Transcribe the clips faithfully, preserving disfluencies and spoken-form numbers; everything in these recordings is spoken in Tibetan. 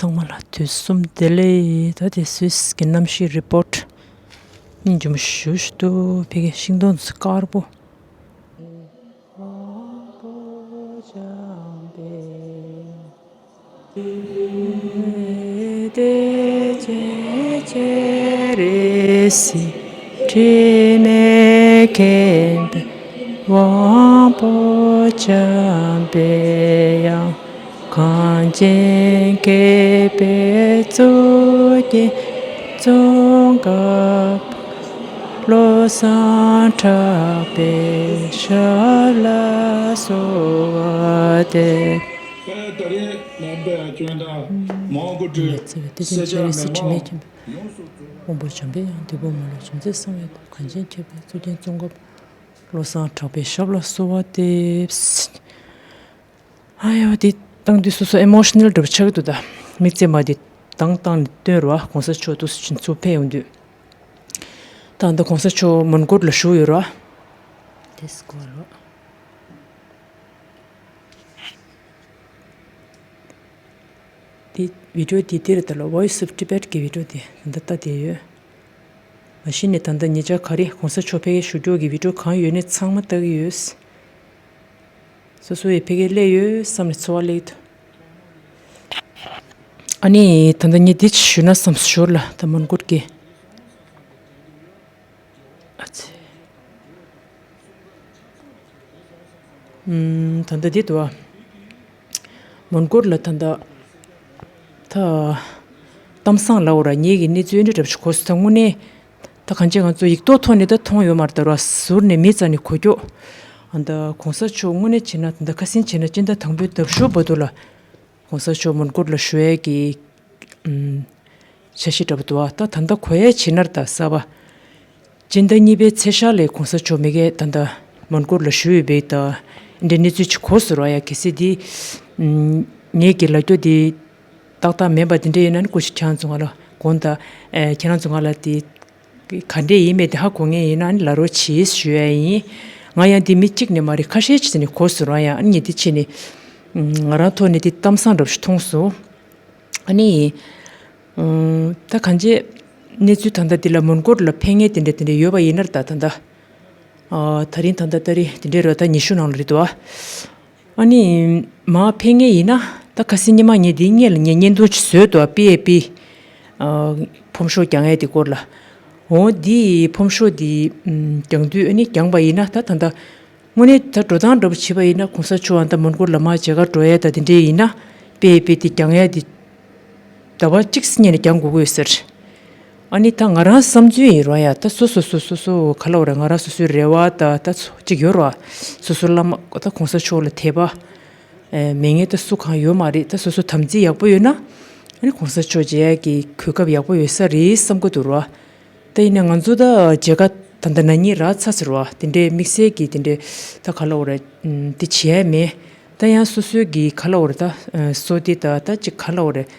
ཚང་མ་ལ་དུས་གསུམ་བདེ་ལེགས། ད་དེ་སུད་སི་གི་གནམ་གཤིས་རི་པོར་ཊི་སྙིང་རྗེ་མོ་ཞུ་ཞུ་འདུག་ཕ་གི་ཤིང་སྡོང་དཀར་པོ། དེ་ཅེ་ཅེ་རེ་སི། དྲི་མེད་མཁྱེན་པའི་དབང་པོ་འཇམ་པའི་དབྱངས། གངས་ཅན་སྐྱེས་པའི་གཙུག་རྒྱན་ཙོང་ཁ་པ། བློ་བཟང་གྲགས་པའི་ཞབས་ལ་གསོལ་བ་འདེབས། ད་རེས་ནམ་པའི་སྐྱོན་དང་མང་པོ་འདྲ། ཡ་ཚེ་བའི་བདེ་ཆེན་སྤྱན་རས་གཟིགས་དྲི་མེད་མཁྱེན་པའི་དབང་པོ་འཇམ་པའི་དབྱངས། འདུས་པ་མ་ལུས་འཇོམས་མཛད་གསང་བའི་སྟོབས། གངས་ཅན་མཁྱེན་པའི་གཙུག་རྒྱན་ཙོང་ཁ་པ། བློ་བཟང་གྲགས་པའི་ཞབས་ལ་གསོལ་བ་འདེབས། ཨ་ཡོ། འདི་བཏང་དུས་སོ་སོ་ཨི་མོ་ཤི་ནལ་འདྲ་པོ་ཆགས་ཀྱི་འདུག་ད་མིག་རྩེ་མ་འདི་བཏང་བཏང་ནས་སྟོན་རོགས། གོང་ས་མཆོག་འདུག་སེ་ཕྱིན་ཚུར་ཕེབས་ཡོང་དུས། ད་ད་གོང་ས་མཆོག་མོན་གྷོ་ལ་བཞུགས་ཡོད་རོགས། དེ་སྐོར་རོགས། འདི་བི་ཌིའོ་འདི་འདིར་ད་ལོ་Voice of Tibet གི་བི་ཌིའོ་འདི་ད་ལྟ་བལྟས་ཡོད། མ་གཞི་ནས་ད་ལྟ་ཉེ་ཆར་ག་རེ་གོང་ས་མཆོག་ཕ་གིར་བཞུགས་རྒྱུ་གི་བི་ཌིའོ་གང་ཡོད་ནས་ཚང་མ་ལྟ་གི་ཡོད། སོ་སོ་ཡི་ཕ་གིར་སླེབས་ཡོད་བསམ་ནས་ཚོར་བ་སླེབས་འདུག་ཨ་ནི་ད་ལྟ་ངས་འདི་ཞུས་ན་བསམ་ཞོར་ལ་ད་མོན་གྷོ་གི། ཨ་ཙི། ཨུམ། ད་ལྟ་འདི་འདུག་ཨ། མོན་གྷོ་ལ་ད་ལྟ། ད། གཏམ་བཟང་ལབ་དགོས་ར། ངེད་ཀྱི་གནས་ཚུལ་འདྲ་འདྲ་པོ་ཞིག་གོ་སོང་། ད་དངོས་གནས། ད་གང་ཅི་ང་ཚོ་ཡིག་ཐོག་ཐོག་ནས་ད་མཐོང་ཡོད་མ་རེད་ད་ར། ཟུར་ནས་མི་རྩ་ནས་གོ་རྒྱུ། ཨ་ད་གོང་ས་མཆོག་དངོས་གནས་བྱས་ན་ད་ལྟ་ཁ་སང་བྱས་ན་སྤྱི་ཟླ་དང་པོའི་ཟླ་གཞུག་བར་དུ་ལ། གོང་ས་མཆོག་མོན་གྷོ་ལ་བཞུགས་ཡས་ཀྱི། ཨུམ། འཆར་གཞི་འདྲ་པོ་འདུག་ཨ། ད་ད་ལྟ་གོ་ཡས་བྱས་ན་ར་ད་གསར་པ། སྤྱི་ཟླ་གཉིས་པའི་ཚེས་ཤར་ལ་གོང་ས་མཆོག་མ་གིར་ད་ལྟ་མོན་གྷོ་ལ་བཞུགས་ཡོད་པའི་ད་འདྲའི་གནས་ཚུལ་ཅིག་གོ་སོང་ར་ཡ། གལ་སྲིད་འདི། ཨུམ། ངེད་ཀྱི་ལབ་རྒྱུ་འདི་ཏག་ཏག་མིན་པ་འདི་འདྲ་ཡིན་ན་ནི་སྐུ་མཁྱེན་ཁྱེད་རང་ཚོ་ང་ལ་དགོངས་དག་ཨེ། ཁྱེད་རང་ཚོ་ང་ལ་དེ་ག་འདྲས་ཡིན་མེད་དེ་ཧ་གོ་མཁན་ཡིན་ན་ནི་ལབ་རོགས་གྱིས་ཞུ་ཡ་ཡིན། ང་ཡང་འདི་མི་གཅིག་ནས་མ་རེད། ཁ་ཤས་ཅིག་ནས་གོ་སོང་ར་ཡ། ཨ་ནི་ངས་འདི་བྱས་ནས་ང་རང་ཐོག་ནས་འདི་གཏམ་བཟང་འདྲ་པོ་ཞིག་མཐོང་སོང་། ཨ་ནི། ཨུམ། ད་གང་ཅི་གནས་ཚུལ་ད་ལྟ་འདི་ལ་མོན་གྷོ་ལ་ཕེབས་མཁན་དེ་འདྲ་དེ་འདྲ་ཡོད་པ་ཡིན་ན་ར་ད་ད་ལྟ། ཨ། ད་རིང་ད་ལྟ་ཏ་རིག་དེ་འདྲའི་རོ་ད་ཉི་ཤུ་ནང་ལ་རེད་འདུག་ཨ། ཨ་ནི་མར་ཕེབས་མཁན་ཡིན་ན་ད་ཁ་སང་ཉི་མ་ངས་འདིའི་སྔོན་ལ་ངས་བརྙན་ཐུང་ཅིག་བཟོས་འདུག་ཨ། པི་ཨེ་པི། ཨ། ཕོམ་ཤོག་རྒྱག་ཡས་དེ་སྐོར་ལ། འོ་འདི་ཕོམ་ཤོག་འདི་ཨམ། རྒྱག་དུས་ཨ་ནི་རྒྱག་པ་ཡིན་ན་ད་ད་ལྟ་དངོས་གནས་ད་འགྲོ་སྟངས་འདྲ་པོ་བྱས་པ་ཡིན་ན་གོང་ས་མཆོག་ཨ་ད་མོན་གྷོ་ལ་མར་མཇལ་ཁ་འགྲོ་ཡས་ད་དེ་འདྲའི་ཡིན་ན་པི་ཨེ་པི་དེ་རྒྱག་ཡས་དེ། ཟླ་བ་གཅིག་སྔོན་ནས་རྒྱག་དགོས་ཀྱི་ཡོད་ཟེར། ཨ་ནི་ད་ང་རང་བསམ་ཚུལ་ཡིན་རོགས་ཡ། ད་སོ་སོ་སོ་སོ་སོ་ག་ལབ་དགོས་རེད། ང་རང་སོ་སོའི་རེ་བ་ད་ད་ཚོ་གཅིག་ཡོད་རོགས། སོ་སོ་བླ་མ་ད་གོང་ས་མཆོག་ལ་དད་པ་ཨེ་མེད་མཁན་ད་སུ་གང་ཡོད་མ་རེད། ད་སོ་སོ་དམ་ཚིག་ཡག་པོ་ཡོད་ན་ཨ་ནི་གོང་ས་མཆོག་མཇལ་ཡག་གི་གོ་སྐབས་ཡག་པོ་ཡོད་ས་རེད་བསམ་གྱི་འདུག་རོགས། ད་ཡིན་ན་ང་ཚོ་ད་མཇལ་ཁ་ད་ད་ན་ནིང་རག་ཚར་ཟེར་བ་དེ་འདྲའི་དམིགས་བསལ་གྱི་དེ་འདྲའི་ད་ག་ལབ་དགོས་རེད། ཨམ། དེ་བྱེད་ཡ་མེད། ད་ཡང་སོ་སོའི་གི་ག་ལབ་དགོས་རེད། ད་ཨ་སོ་དེ་ད་ད་ཅིག་ག་ལབ་དགོས་རེད།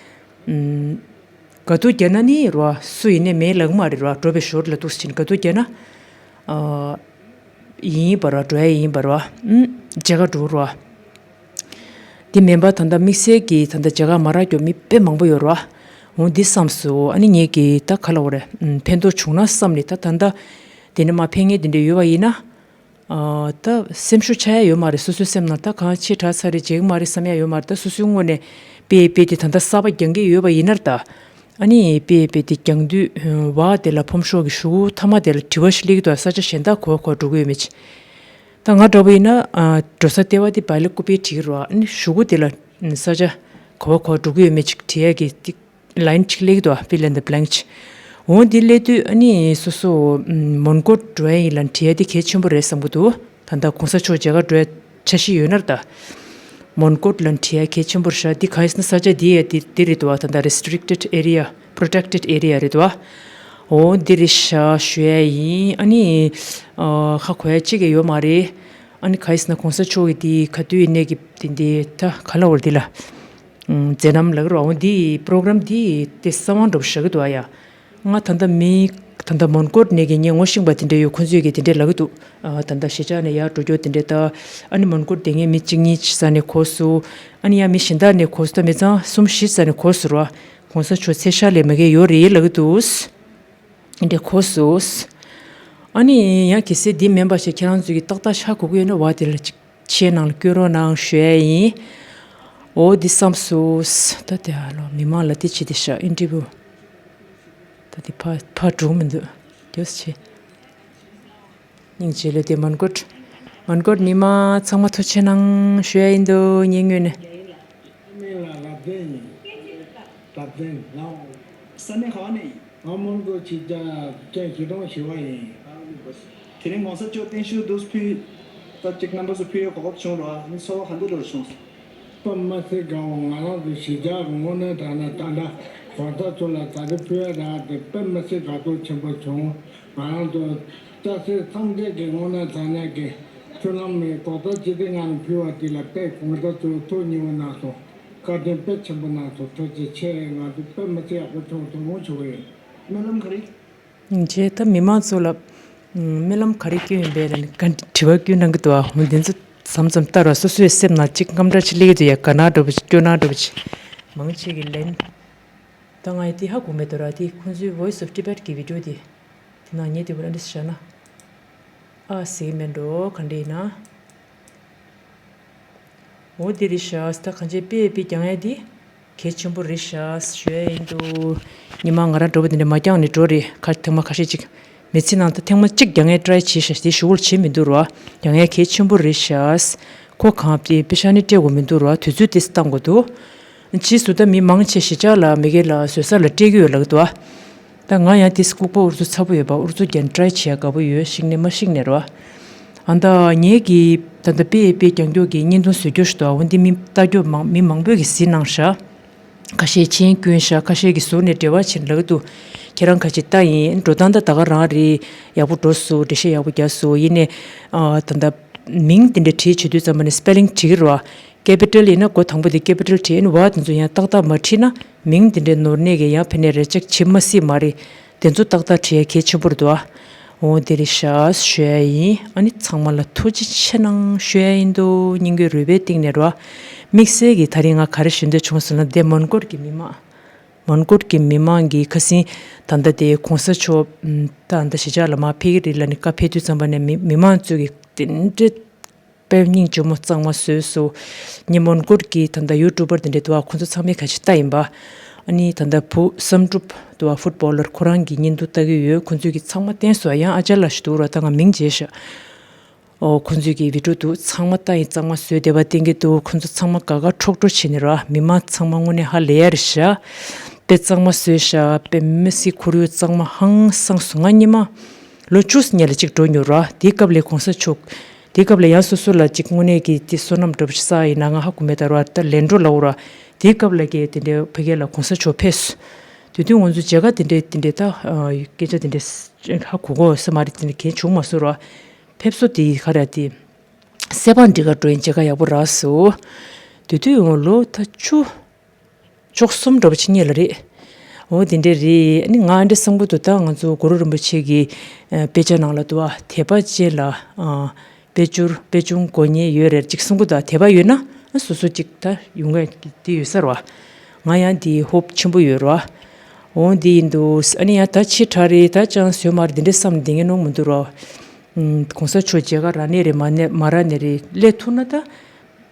ཨམ། དགའ་སྡུག་རྒྱག་ན་ནི་རོ་སུ་ཡིན་ནའི་མེད་ལབ་ཀྱི་མ་རེད་རོ། འགྲོ་བའི་ཞོར་ལ་འདུག་སེ་བྱས་ནས་དགའ་སྡུག་རྒྱག་ན། ཨ། ཡིན་པ་རོ། འགྲོ་ཡ་ཡིན་པ་རོ། ཨམ། མཇལ་ཁ་འགྲོ་རོ། དེ་མིན་པ་ད་ལྟ་དམིགས་བསལ་གྱི་ད་ལྟ་མཇལ་ཁ་མ་རག་རྒྱུ་མི་དཔེ་མང་པོ་ཡོད་རེད་བ། འོ་འདི་བསམ་སོང་། ཨ་ནི་ངེད་ཀྱིས་ད་ག་ལབ་དགོས་རེད། ཨམ། ཕན་ཐོགས་བྱུང་ན་བསམ་ནས་ད་ད་ལྟ་དེ་ནས་མར་ཕེབས་མཁན་དེ་འདྲ་ཡོད་པ་ཡིན་ན། ཨ། ད་སེམས་ཤུགས་ཆག་ཡ་ཡོད་མ་རེད། སོ་སོའི་སེམས་ནང་ད་གང་ཕྱིར་དྲག་ཚར་རེད། མཇལ་གྱི་མ་རེད་བསམ་ཡ་ཡོད་མ་རེད། ད་སོ་སོའི་ངོས་ནས་པེ་པེ་དེ་ད་ལྟ་གསར་པ་རྒྱག་གི་ཡོད་པ་ཡིན་ན་ད། ཨ་ནི་པེ་པེ་དེ་རྒྱག་དུས་བ་དེ་ལ་ཕོམ་ཤོག་གི་གཞུག་གུ་མཐའ་མ་དེ་ལ་དྲི་བ་ཞིག་སླེབས་ཀྱི་འདུག་ས་ཆ་གཞན་དག་ག་པར་ག་པར་འགྲོ་གི་ཡོད་མེད་ཅིག་ད་ང་འདྲ་པོ་ཡིན་ན་ཨ། འགྲོ་ས་ལྟེ་བ་དེ་བལ་ཡུལ་ཀུ་པེ་བྲིས་ཀྱི་རེད་བ། ཨ་ནི་གཞུག་གུ་དེ་ལ་ས་ཆ་ག་པར་ག་པར་འགྲོ་གི་ཡོད་མེད་ཅིག་བྲིས་ཡ་གི་ཏིག་ལའིན་ཅིག་སླེབས་ཀྱི་འདུག fill in the blank ཅིག་འོ་འདི་སླེབས་དུས་ཨ་ནི་སོ་སོ་མོན་གྷོ་འགྲོ་ཡ་ཡིན་ལབ་བྲིས་ཡ་འདི་གལ་ཆེན་པོ་རེད་བསམ་གྱི་འདུག་ད་ལྟ་གོང་ས་མཆོག་མཇལ་ཁ་འགྲོ་ཡ་འཆར་གཞི་ཡོད་ན་ར་ད། མོན་གྷོ་ལབ་བྲིས་ཡ་གལ་ཆེན་པོ་རེད་ཤག་འདི་གང་ཡིན་ཟེར་ན་ས་ཆ་འདི་ཡ་འདི་འདི་རེད་འདུག་བ། ད་ལྟ་restricted area, protected area རེད་འདུག་བ། འོ་འདི་རེད་ཤག་ཞུ་ཡ་ཡིན། ཨ་ནི་ཨ། ཧ་གོ་ཡ་གཅིག་ཀྱང་ཡོད་མ་རེད། ཨ་ནི་གང་ཡིན་ཟེར་ན་གོང་ས་མཆོག་གི་འདི་ག་དུས་ཡིན་ནའི་གི་འདི་འདི་ད་ག་ལབ་དགོས་རེད། འདི་ལ་མཛད་རྣམ་ལབ་ཀྱི་རེད་བ། འོ་འདི་program འདི་དེ་གསང་བ་འདྲ་པོ་ཞིག་རག་གི་འདུག་བ་ཡ། ང་ད་ལྟ་མི་ ད་ལྟ་མོན་གྷོ་ནས་ཀྱི་ངས་ངོ་ཤེས་པ་དེ་འདྲས་ཡོད། ཁོང་ཚོས་ཀྱི་དེ་འདྲས་ལབ་ཀྱི་འདུག་ཨ། ད་ལྟ་གཞིས་ཆགས་ནས་ཡར་འགྲོ་རྒྱུ་དེ་འདྲས། ད་ཨ་ནི་མོན་གྷོ་དེ་ངས་མི་གཅིག་གཉིས་ཅིག་ས་ནས་གོ་སོང་། ཨ་ནི་ཡང་མི་གཞན་དག་ནས་གོ་སོང་། ད་མི་ཚང་གསུམ་བཞི་ས་ནས་གོ་སོང་ར། གོང་ས་མཆོག་མཚན་ཤག་ལས་མ་བརྒལ་ཡོད་རེད་ལབ་ཀྱི་འདུག་འདྲ་གོ་སོང་། ཨ་ནི་ཡང་གལ་སྲིད་འདི་མིན་པ་ཞིག་ཁྱེད་རང་ཚོས་ཀྱི་ཏག་ཏག་ཤ་གོ་གི་ཡོད་ན་བ་དེ་ལ་ཅིག་ཆེ་ནང་ལ་བསྐྱོན་རོགས་གནང་ཞུ་ཡ་ཡིན། འོ་འདི་བསམ་སོང་། ད་དེ་ཨ་ལོ་མི་མང་ལ་དེ་བྱེད་དེ་ཤ་ཨིན་ཊར་བིའུ། ད་དེ་ཕ་ཕ་གྲུང་མི་འདུག་རྒྱོས་ཆེ། སྙིང་རྗེ་ལོས་དེ་མོན་གྷོ། མོན་གྷོ་མི་མང་ཚང་མ་ཐུགས་རྗེ་གནང་ཞུ་ཡ་ཡིན་འདུག་ངའི་ངོས་ནས། མིང་ལ་རབ་བརྟན་ཡིན། རབ་བརྟན་ལགས། ས་གནས་ག་བ་ནས་ཡིན། ང་མོན་གྷོ་གཞིས་ཆགས་ཀན་གཞིས་གྲོང་བཞི་པ་ཡིན། དེ་རིང་གོང་ས་མཆོག་བརྟན་བཞུགས་འདུག་ཕུལ། ད་ཅིག་རྣམ་པ་ཚོ་ཕུལ་ཡས་གོ་སྐབས་བྱུང་རོགས། ཨ་ནི་ཚོར་བ་ག་འདྲ་འདྲ་བྱུང་སོང་། དཔེ་མི་སྲིད་དགའ་བོ། ང་རང་ཚོ་གཞིས་ཆགས་ཀྱི་དངོས་གནས་དྲང་གནས་ད་ལྟ་གོང་ས་མཆོག་ལ་ད་རེས་ཕུལ་ཡས་རག་དེ་དཔེ་མི་སྲིད་དགའ་ཚོར་ཆེན་པོ་བྱུང་། ང་རང་ཚོ་སྐྱ་སེར་ཐམས་ཅད་ཀྱི་དངོས་གནས་དྲང་གནས་ཀྱི་མཐུན་ལམ་མེད་ལྐོག་ཟ་ཇི་སྲིད་ངང་ཕུལ་བ་དེ་ལ་དཔེ་གོང་ས་མཆོག་ཐུགས་མཉེས་པོ་གནང་སོང་། བཀའ་དྲིན་དཔེ་ཆེན་པོ་གནང་སོང་། ཐུགས་རྗེ་ཆེ། ང་ཚོ་དཔེ་མི་སྲིད་ཡག་པོ་བྱུང་སོང་ཞུ་གི་ཡིན། སྨོན་ལམ་ག་རེ། རྗེས་ད་མི་མང་ཚོ་ལ་སྨོན་ལམ་ག་རེ་སྐྱོན་ཡིན་པས་ལ་ནི་ག་དྲི་བ་སྐྱོན་གནང་གི་འདུག་ཨ། འོ་འདི་ཚོ་མཚམས་མཚམས་ལྟ་ར། སོ་སོའི་སེམས་ནང་གཅིག་སྐམ་འདྲ་ཅིག་སླེབས་ཀྱི་འདུག་ཡ། དགའ་སྣང་འདྲ་པོ་ཅིག་སྐྱོ་སྣང་འདྲ་པོ་ཅིག་མང་ཆེ་གི་ལན། ད་ང་ཡི་དེ་ཧ་གོ་མེད་དོ་ར། དེ་ཁོང་ཚོའི་Voice of Tibet གི་བི་ཌིའོ་དེ། དེ་ནང་ཉེ་དེ་བོ་ཨ་འདྲ་བཞག་ན། ཨ་ཟེར་གི་མེད་འགྲོ་ག་འདྲ་ཡིན་ན། འོ་དེ་རེད་ཤག་ད་གང་ཅི་པེ་པེ་རྒྱག་ཡ་དེ་གལ་ཆེན་པོ་རེད་ཤག་ཞུ་ཡ་ཡིན་འདུག་ཉི་མ་ང་རང་འགྲོ་བ་དེ་འདྲ་མ་རྒྱག་ནས་འགྲོ་རེད། ཁ་ཐེངས་མ་ཁ་ཤས་ཅིག་མི་ཚེ་ནང་ད་ཐེངས་མ་གཅིག་རྒྱག་ཡ་ཊ་རའི་བྱས་ཤག་དེ་ཞུ་བོར་བྱེད་མི་འདུག་ར། རྒྱག་ཡ་གལ་ཆེན་པོ་རེད་ཤག་ཁོ་གང་པེ་པེ་ཤ་ནི་སྤྲད་དགོས་མི་འདུག་ར། དུས་ཚོད་དེ་བཏང་དགོས་འདུག་ཕྱིས་སུ་ད་མི་མང་ཆེ་གཞིས་ཆགས་ལ་མི་སྒེར་ལ་བཟོད་ས་ལ་སྤྲད་ཀྱི་ཡོད་ལབ་ཀྱི་འདུག་ཨ། ད་ང་ཡང་དེ་ལྐུགས་པ་ཨུ་ཚུགས་ཚ་པོ་ཡོད་པ། ཨུ་ཚུགས་རྒྱག་ཊ་རའི་བྱེད་ཡ་དགའ་པོ་ཡོད། ཤིག་ནས་མ་ཤིག་ནས་རོ། ཨ་ད་ངེད་ཀྱིས་ད་ལྟ་པེ་ཨེ་པེ་རྒྱག་རྒྱུ་གི་བརྙན་ཐུང་བཟོ་རྒྱུ་ཞིག་འདུག་འོ་འདི་མི་ལྟ་རྒྱུ་མང་མི་མང་པོས་ཀྱིས་གཟིགས་གནང་ཤག་ཁ་ཤས་མཆན་བསྐྱོན་ཤག་ཁ་ཤས་ཀྱིས་ཟུར་ནས་འབྲེལ་བ་བྱེད་ལབ་ཀྱི་འདུག་ཁྱེད་རང་ག་ཅིག་ལྟ་ཡིན། འགྲོ་སྟངས་ད་ད་ག་རང་རེད། ཡག་པོ་འགྲོ་སོང་། འགྲེལ་བཤད་ཡག་པོ་རྒྱག་སོང་། ཡིན་ནས་ཨ་ད་ལྟ་མིང་འདི་འདྲ་བྲིས་བྱེད་དུས་ཙམ་པ་ནས་སི་པེ་ལིང་བྲིས་ཀྱི་རེད་བ། ཀེ་པི་ཊལ་ཡིན་ན་མགོ་དང་པོ་དེ་ཀེ་པི་ཊལ་བྲིས། ཨ་ནི་ཝ་དེ་ཚོ་ཡང་ཏག་ཏག་མ་བྲིས་ན་མིང་དེ་འདྲའི་ནོར་གནས་ཀྱི་ཡང་ཕན་ནས་རེ་ཅག་བྱེད་མ་སྲིད་མ་རེད། དེ་ཚོ་ཏག་ཏག་བྲིས་ཡ་གལ་ཆེན་པོ་རེད་འདུག་ཨ། འོ་དེ་རེད་ཤག་ཞུ་ཡ་ཡིན། ཨ་ནི་ཚང་མ་ལ་ཐུགས་རྗེ་ཆེ་གནང་ཞུ་ཡ་ཡིན་འདུག་སྙིང་གི་རུས་པའི་གཏིང་ནས་རེད་བ། དམིགས་བསལ་གྱིས་ད་རིང་ང་ག་རེ་ཞུ་འདོད་བྱུང་ཟེར་ན། འདི་མོན་གྷོ་གི་མི་མང་། མོན་གྷོ་གི་མི་མང་གིས་ཁ་སང་ད་ལྟ་དེ་གོང་ས་མཆོག་ད་ལྟ་གཞིས་ཆགས་ལ་མར་ཕེབས་ཀྱི་རེད་ལབ་ནས་བཀའ་ཕེབས་དུས་ཙམ་པ་ནས་མི་མི་མང་ཚོས་ཀྱིས་དེ་འདྲའི་དཔེ་སྙིང་རྗེ་མོ་གཙང་མ་བཟོས་སོང་། ངས་མོན་གྷོ་གི་ད་ལྟ་ཡུ་ཊུབ་པར་དེ་འདྲ་འདུག་ཨ། ཁོང་ཚོ་ཚང་མས་ག་ཅིག་ལྟ་ཡིན་པ། ཨ་ནི་ད་ལྟ་བུ་བསམ་གྲུབ་འདུག་ཨ། ཕུཊ་བོ་ལར། ཁོ་རང་གི་བརྙན་ཐུང་ལྟ་གི་ཡོད། ཁོང་ཚོས་ཀྱིས་ཚང་མ་བསྟན་སོང་། ཡང་ཨ་ཅག་ལགས་ཤིག་འདུག་ར། ད་ང་མིང་བརྗེད་ཤག་འོ་ཁོང་ཚོས་ཀྱིས་བི་ཌིའོ་འདུག་ཚང་མ་ལྟ་ཡིན། གཙང་མ་བཟོས་བསྡད་པ་བསྟན་གྱི་འདུག་ཁོང་ཚོ་ཚང་མ་དགའ་དགའ་ཁྲོག་ཁྲོག་བྱས་ནས་ར། མི་མང་ཚང་མ་དངོས་གནས་ཧ་ལས་ཡ་རེད་ཤག་དཔེ་གཙང་མ་བཟོས་ཤག་དཔེ་མི་སྲིད་ཁོར་ཡུག་གཙང་མ་ཧང་སངས་སོང་། ང་སྔོན་མ་ལོ་བཅུ་ཙམ་ལ་གཅིག་འགྲོ་མྱོང་ར། དེའི་སྐབས་ལ་གོང་ས་མཆོག་དེའི་སྐབས་ལ་ཡང་སོ་སོ་ལ་གཅིག་དངོས་གནས་ཀྱི་དེ་བསོད་ནམས་འདྲ་པོ་ཞིག་བསགས་ཡིན་ན་ང་ཧ་གོ་མེད། ད་ར་ད་ལན་གྲོ་ལབ་ར། དེའི་སྐབས་ལ་གི་དེ་འདྲའི་ཕ་གི་ལ་གོང་ས་མཆོག་ཕེབས་སོང་། དེ་དུས་ང་ཚོ་མཇལ་ཁ་དེ་འདྲའི་དེ་འདྲའི་ད་སྐད་ཆ་དེ་འདྲའི་ཧ་གོ་གོ་ས་མ་རེད། དེ་འདྲ་གང་བྱུང་མ་སོང་ར། ཕེབས་བསུ་དེ་ག་རེ་དེ། སེ་བང་སྒྲིག་ག་འགྲོ་ཡིན། མཇལ་ཁ་ཡག་པོ་རག་སོང་། དེ་དུས་ཡང་ལོ་ད་བཅུ། བཅུ་གསུམ་འདྲ་པོ་ཅིག་སྔོན་ལ་རེད། འོ་དེ་འདྲ་རེད། ཨ་ནི་ང་འདྲ་བསམ་གྱི་འདུག་ད་ང་ཚོ་གུ་རུ་རིན་པོ་ཆེ་གི་ཨ་དཔེ་ཆ་ནང་ལ་འདུག་ཨ། དད་པ་ཅན་ལ་ཨ་དཔལ་འབྱོར་དཔལ་ཆུང་དགོས་མཁན་ཡོད་རེད་ཅིག་གསུང་གི་འདུག་དད་པ་ཡོད་ན་ཨ་སོ་སོ་ཅིག་ད་ཡོང་གི་དེ་ཡོད་ས་རེད་བ། ང་ཡང་དེའི་ཧོབ་ཆེན་པོ་ཡོད་རེད་བ། འོ་འདི་ཡིན་འདུག་ཨ་ནི་ཡང་ད་ཕྱི་དྲགས་རེད། ད་ཅང་བཟོས་མ་རེད། འདི་འདྲ་བསམ་ནས་བསྡད་མཁན་ནོར་མི་འདུག་ར། ཨུམ། གོང་ས་མཆོག་མཇལ་ཁ་རག་ནི་རེད། མ་ནི་མ་རག་ནི་རེད། སླེབས་ཐུབ་ན་ད།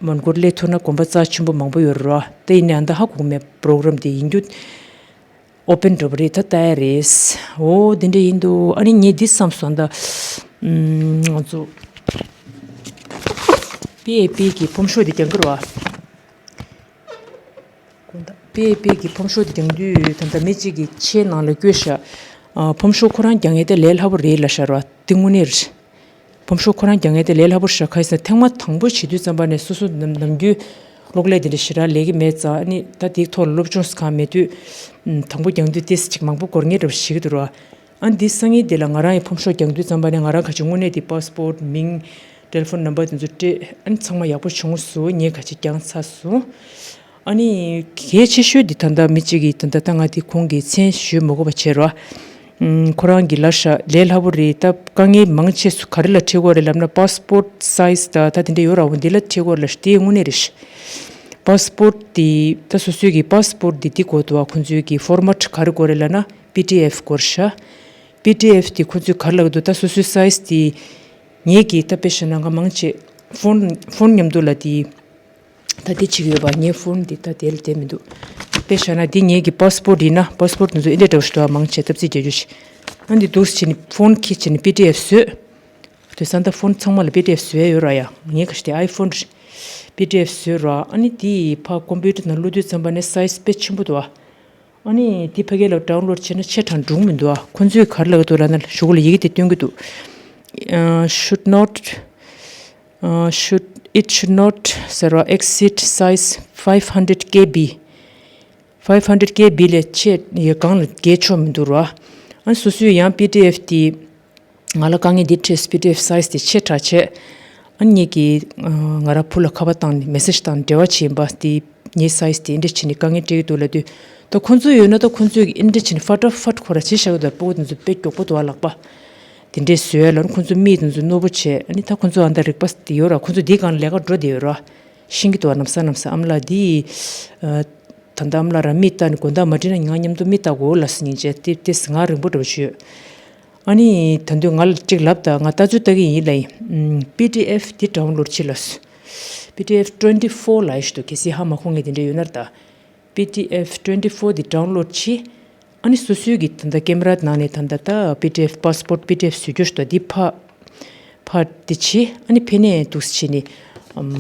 མོན་གྷོར་སླེབས་ཐུབ་ན་དགོན་པ་རྩ་ཆེན་པོ་མང་པོ་ཡོད་རེད་ར། ད་ཡིན་ནའང་ད་ཧ་གོ་མེད། པོ་རོ་གྷ་རམ་དེ་ཡིན་རྒྱུ་ཨོ་པན་འདྲ་པོ་རེད། ད་ལྟ་ཡ་རེད། འོ་དེ་འདྲ་ཡིན་འདུག་ཨ་ནི་ངས་འདི་བསམ་སོང་ད། ཨུམ། ང་ཚོ་པེ་ཨེ་པེ་གི་ཕོམ་ཤོ་དེ་རྒྱག་གི་རེད་བ། དགོང་དག་པེ་ཨེ་པེ་གི་ཕོམ་ཤོ་དེ་རྒྱག་དུས་ད་ལྟ་མི་གཅིག་གིས་ཆེད་ནང་ལ་བསྐྱོན་ཤག་ཨ། ཕོམ་ཤོ་ཁོ་རང་རྒྱག་མཁན་དེ་ལས་སླ་པོ་རེད་ལབ་ཤག་ར། དེ་དངོས་གནས་རེད། ཕོམ་ཤོ་ཁོ་རང་རྒྱག་མཁན་དེ་ལས་སླ་པོ་ཤག་ག་རེ་ཟེར་ན་ཐེངས་མ་དང་པོ་བྱེད་དུས་ཙམ་པ་ནས་སོ་སོ་ནམ་ནམ་རྒྱུན་གློག་ཀླད་དེ་འདྲ་ཞེ་དྲག་ལས་ཀྱི་མེད་ཙང་། ཨ་ནི་ད་དེའི་ཐོག་ལ་སློབ་སྦྱོང་ཟེར་གང་མེད་དུས། ཨམ། དང་པོ་རྒྱག་དུས་ཏོག་ཙམ་ཅིག་མང་པོ་འགོར་མཁན་འདྲ་པོ་ཞིག་འདུག་ར། ཨ་ནི་འདི་སང་ཉིན་དེ་ལ་ང་རང་ཡི་ཕོམ་ཤོ་རྒྱག་དུས་ཙམ་པ་ནས་ང་རང་ག་ཅིག་དངོས་གནས་དེ་པཱ་སི་པོར་ཊི་མིང་། ཊེ་ལེ་ཕོན་ནམ་བར་དེ་ཚོ་སྤྲད། ཨ་ནི་ཚང་མ་ཡག་པོ་བྱུང་སོང་། ངས་ག་ཅིག་བརྒྱངས་ཚར་སོང་། ཨ་ནི་གལ་ཆེ་ཤོས་འདི་ད་ལྟ་མི་གཅིག་གིས་ད་ལྟ་ད་ང་དེ་ཁོང་གི་མཚན་ཞུ་མི་དགོས་པ་བྱས་ར། ཨུམ། ཁོ་རང་གི་ལ་ཤ་ལས་སླ་པོ་རེད། ད་དཀའ་ངལ་མང་ཆེ་སུ་ག་རེ་ལ་འཕྲད་ཀྱི་ཡོད་རེད་ལབ་ན། པ་སི་པོར་ཊི་སའི་ཛི་དང་ད་དེ་འདྲ་ཡོད་ར། འོ་འདི་ལ་འཕྲད་ཀྱི་ཡོད་རེད་ལབ་ཤག་དེ་དངོས་གནས་རེད་ཤག་པ་སི་པོར་ཊི་དེ་ད་སོ་སོའི་གི་པ་སི་པོར་ཊི་དེ་འདི་དགོས་འདུག་བ། ཁོང་ཚོའི་གི་ཕོར་མ་ཊི་ག་རེ་དགོས་རེད་ལབ་ན། པི་ཌི་ཨེཕ་དགོས་རེད་ཤག་པི་ཌི་ཨེཕ་དེ་ཁོང་ཚོས་ག་རེ་ལབ་ཀྱི་འདུག་ད་སོ་སོའི་སའི་ཛི་དེ་ངེད་ཀྱི་ད་དཔེ་བཞག་ན་ང་མང་ཆེ་ཕོན་ཕོན་མཉམ་དུ་ལ་དེ། ད་འདི་བྱེད་ཀྱི་ཡོད་པ། ངའི་ཕོན་འདི་ད་དེ་ལ་བསྡད་མི་འདུག་དཔེ་བཞག་ན་འདི་ངེད་ཀྱི་པ་སི་པོར་ཊི་ཡིན་ན། པ་སི་པོར་ཊི་འདི་ཚོ་ཨེ་འདྲ་འདྲ་བོ་ཞིག་འདུག་མང་ཆེ་ཐབས་རྩིས་རྒྱག་རྒྱུ་ཞིག་ཨ་འདི་འདུག་སེ་བྱས་ནས་ཕོན་ཁྱེར་བྱས་ནས་པི་ཌི་ཨེཕ་བཟོས། དེང་སང་ད་ཕོན་ཚང་མ་ལ་པི་ཌི་ཨེཕ་བཟོས་ཡོད་ར་ཡ། ངའི་ཁ་ཤས་དེ་ཨའི་ཕོན་རེད། པི་ཌི་ཨེཕ་བཟོས་ར། ཨ་ནི་དེ་ཕར་ཀོམ་པུ་ཊར་ནང་བླུགས་དུས་ཙམ་པ་ནས་སའི་ཛི་དཔེ་ཆེན་པོ་འདུག་ཨ། ཨ་ནི་དེ་ཕ་གི་ལ་ཌའུན་ལོཌ་བྱས་ན་ཆེ་དྲགས་འགྲིག་མི་འདུག་ཨ། ཁོང་ཚོས་ག་རེ་ལབ་ཀྱི་འདུག་ལབ་ན། གཞུག་གུ་ལ་ཡི་གེ་དེ་སྟོན་གྱི་འདུག་ཨ། should not ཨ། should it should not ཟེར་བ། exceed size five hundred K B, five hundred K B ལས་ཆེ་ཡི་གང་ལ་བརྒལ་ཆོག་མི་འདུག་ར། ཨ་སོ་སོའི་ཡང་པི་ཌི་ཨེཕ་དེ་ང་ལ་དཀའ་ངལ་འདི་འཕྲད། པི་ཌི་ཨེཕ་སའི་ཛི་དེ་ཆེ་དྲགས་བྱས། ཨ་ངེད་ཀྱིས་ང་རང་བུ་ལ་ཁ་པར་བཏང་ནས་མེ་སེ་ཇི་བཏང་ནས་འབྲེལ་བ་བྱས་པ་དེ། ངའི་སའི་ཛི་དེ་འདི་འདྲ་བྱས་ནས་དཀའ་ངལ་འཕྲད་ཀྱི་འདུག་ལབ་དུས། ད་ཁོང་ཚོ་ཡོད་ན་ད་ཁོང་ཚོས་ཀྱིས་འདི་འདྲ་བྱས་ནས་ཕ་ཏྲ་ཕ་ཏྲ་ཁོ་ར་བྱས་བཞག་གི་འདུག་སྤུ་གུ་དེ་ཚོ་དཔེ་མགྱོགས་པོ་འདུག་ཨ། ལག་པ་དེ་འདྲས་བཟོས་ལ་ཁོང་ཚོ་མིག་དེ་ཚོ་རྣོ་པོ་བྱས། ཨ་ནི་ད་ཁོང་ཚོ་ཨ་ད་རིག་པ་དེ་ཡོད་ར། ཁོང་ཚོ་འདིའི་སྒང་ལ་ལས་ཀ་འགྲོ་བསྡད་ཡོད་ར། ཤེས་ཀྱི་འདུག་ཨ། ནམ་ས་ནམ་ས་ཨ་མ་ལགས་འདི། ཨ། ད་ལྟ་ཨ་མ་ལགས་རང་མིག་ལྟ་ནས་དགོང་དག་མ་འགྲིག་ན་ང་མཉམ་དུ་མིག་ལྟ་དགོས་ལབ་སོང་། སྙིང་རྗེ། དེ་དེ་ང་རིང་པོ་འདྲ་བོ་ཞུས། ཨ་ནི་ད་དུང་ང་ལ་གཅིག་ལབ་ད། ང་ལྟ་ཚུལ་ལྟ་གི་ཡིན་ལབ་ཡིན། ཨམ། པི་ཌི་ཨེཕ་དེ་ཌའུན་ལོཌ་བྱེད་ལབ་སོང་། པི་ཌི་ཨེཕ་ཊུ་ཝེན་ཊི་ཕོར་ལབ་ཡག་ཞིག་འདུག་གལ་སྲིད་ཧ་མ་གོ་མཁན་དེ་འདྲ་ཡོད་ན་ད། པི་ཌི་ཨེཕ་ཊུ་ཝེན་ཊི་ཕོར་དེ་ཌའུན་ལོཌ་བྱེད། ཨ་ནི་སོ་སོའི་གི་ད་ལྟ་ཀེ་མ་ར་ནང་ནས་ད་ལྟ་ད་པི་ཌི་ཨེཕ་པ་སི་པོར་ཊི་པི་ཌི་ཨེཕ་བཟོ་རྒྱུ་ཞིག་འདུག་དེ་ཕར་ཕར་དེ་བྱེད། ཨ་ནི་ཕ་ནས་འདུག་སེ་བྱས་ནས། ཨམ།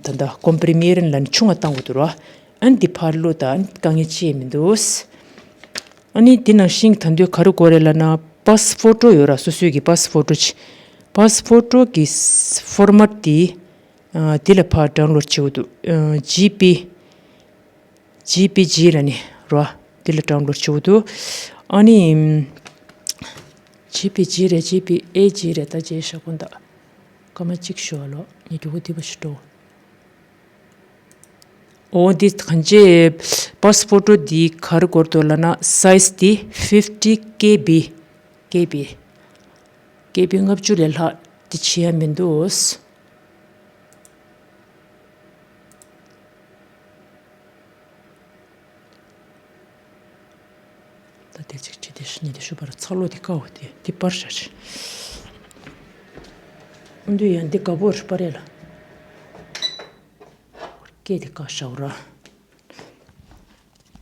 ད་ལྟ་ཀོམ་པི་རི་མི་ཡར་ལབ་ནས་ཆུང་བ་བཏང་དགོས་འདུག་ར། ཨ་ནི་འདི་ཕར་བླུགས་ད། ཨ་ནི་དཀའ་ངལ་ཅི་ཡང་མི་འདུག་ཨ་ནི་འདི་ནང་བཞིན་ད་དུང་ག་རེ་དགོས་རེད་ལབ་ན། པ་སི་ཕོ་ཊོ་ཡོད་ར། སོ་སོའི་གི་པ་སི་ཕོ་ཊོ་ཅིག་པ་སི་ཕོ་ཊོ་གི་ཕོར་མ་ཊི་དེ། ཨ། འདི་ལ་ཕར་ཌའུན་ལོཌ་བྱེད་དགོས་འདུག་ཨ། ཇི་པི། ཇི་པི་ཇི་ལབ་ནས་ར། འདི་ལ་ཌའུན་ལོཌ་བྱེད་དགོས་འདུག་ཨ་ནི། ཇི་པི་ཇི་རེད། ཇི་པི་ཨེ་ཇི་རེད། ད་ཇེ་ཤ་ཀུན་ད། སྐར་མ་གཅིག་ཞུ་བ་ལོ། ངས་མགྱོགས་པོ་འདི་པ་ཞིག་འགྲོ། འོ་འདི་གང་ཅི། པ་སི་ཕོ་ཊོ་འདི་ག་རེ་དགོས་འདུག་ལབ་ན། སའི་ཛི་འདི་ཕིབ་ཊི་ཀེ་བི། ཀེ་བི། ཀེ་བི་ལྔ་བཅུ་ལས་ལྷག་འདི་བྱེད་ཡ་མི་འདུག་ད་དེ་ཅིག་ཅི་དེ་ཤི་ནི་དེ་ཤུ་པར་ཚ་ལོ་དེ་ཀའོ་དེ་དེ་པར་ཤ་ཤི། འདུ་ཡང་འདི་ག་པོར་པར་ཡ་ལ། སྐད་དེ་ཀ་ཤའོ་ར།